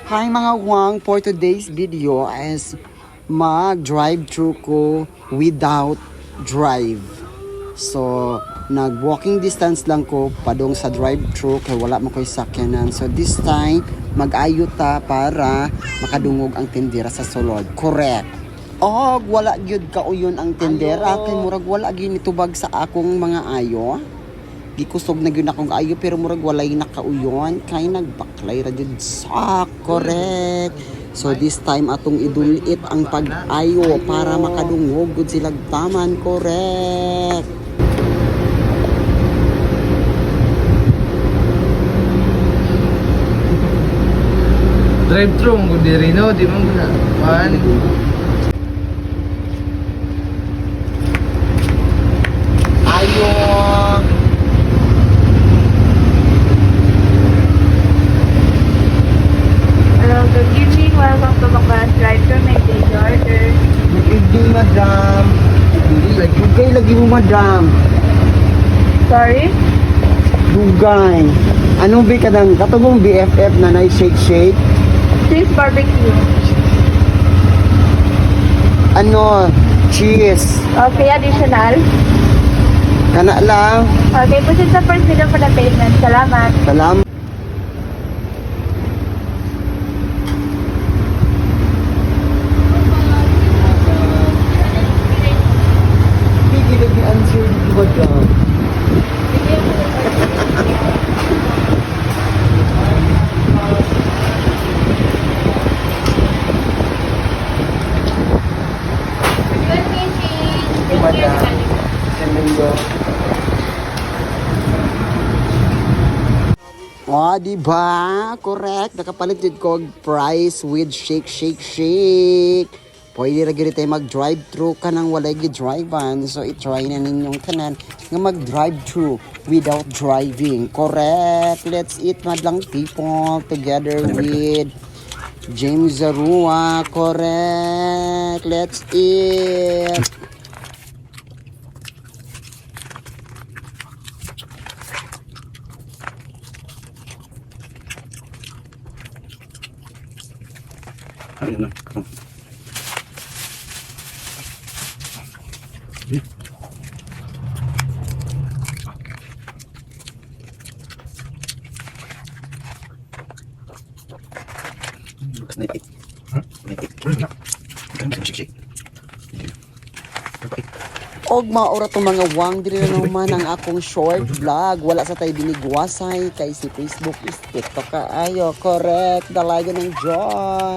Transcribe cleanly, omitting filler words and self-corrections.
Hi mga wang, for today's video is mag drive through ko without drive. So, nag walking distance lang ko padong sa drive through kay wala man ko'y sakyanan. So this time, mag-ayo ta para makadungog ang tindera sa sulod. Correct. Og wala gyud kauyon ang tindera kay murag wala gyud nitubag sa akong mga ayo. Gikusog na gyud akong ayo pero murag walay nakauyon kay nagbaklay ra jud sa, correct. So this time atong idulit ang pag-ayo para makadungog gud sila taman, correct. Drive-thru ang gud diri no, di man gud na. Kuan. Ayo. Hello, good evening. Welcome to McDonald's drive-thru. May I take your order? Good evening, madam. Dugay lagi mo, madam. Sorry? Dugay. Anong bi ka ng katugong BFF na nay shake shake? Cheese barbecue. Ano? Cheese. Okay, additional. Kana lang. Okay, proceed sa first video for the payment. Salamat. Salamat. Hindi lagi answer dito, madam. Madam. Semendo. Oh, di ba? Correct. Nakapalit jud ko og price with shake shake shake. Pwede ra gyud tayo mag-drive-thru ka nang walay gi-drive-an. So i-try na ninyong tanan nga mag-drive-thru without driving. Correct. Let's eat, madlang people, together with James Zarua. Correct. Let's eat. Ayun na. Og maora to mga wang, diri na naman ang akong short vlog. Wala sa tay binigwasay kay si Facebook is TikTok kaayo. Correct. Dalaga ng joy.